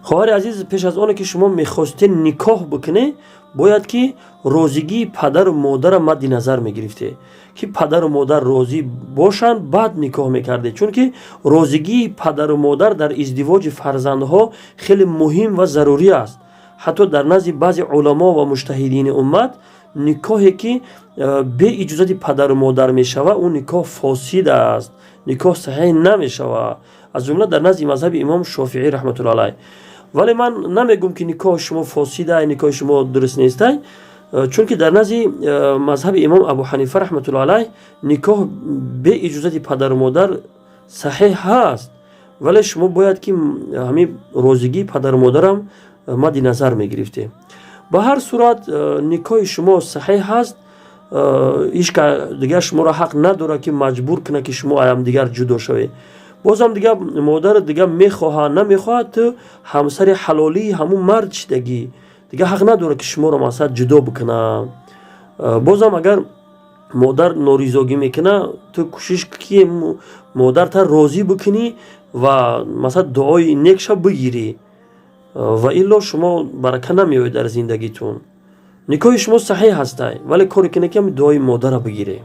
Хоҳари азиз, пеш аз оне ки шумо мехостед никоҳ бикунед, бояд ки розигии падару модарро мадди назар мегирифте, ки падару модар розӣ бошанд, баъд никоҳ мекардед, чунки розигии падару модар дар издивоҷи фарзандҳо хеле муҳим ва зарурӣ аст. Ҳатто дар назди баъзе уламо ва муҷтаҳидини уммат никоҳе ки бе иҷозати падару модар мешавад, он никоҳ фосид аст, никоҳ саҳеҳ намешавад, аз ҷумла дар назди мазҳаби имом Шофиӣ раҳматулло алайҳ. Вале ман намегӯм, ки никоҳи шумо фосидай, никоҳи шумо дуруст нестай, чунки дар назди мазҳаби имом Абу Ҳанифа раҳматулло алайҳ никоҳ бе иҷозати падару модар саҳеҳ ҳаст, вале шумо бояд ки ҳамин розигии падару модарам мадди назар мегирифте. Ба ҳар сурат, никоҳи шумо саҳеҳ ҳаст. Ҳеҷ дигар шуморо ҳақ надорад, ки маҷбур кунад, ки шумо ҳамдигар ҷудо шавед. Бозам дигар модар дигар мехоҳад, намехоҳад, ту ҳамсари ҳалолии ҳамун мард шидагӣ, дигар ҳақ надорад, ки шуморо масалан ҷудо бикунад. Бозам агар модар норизогӣ мекунад, ту кӯшиш ки модарта розӣ бикунӣ ва масалан дуои некша бигирӣ, ва илло шумо барака намеоед дар зиндагитон. Никоҳи шумо саҳеҳ ҳастай, вале коре кунед, ки ҳами дуои модарро бигиред.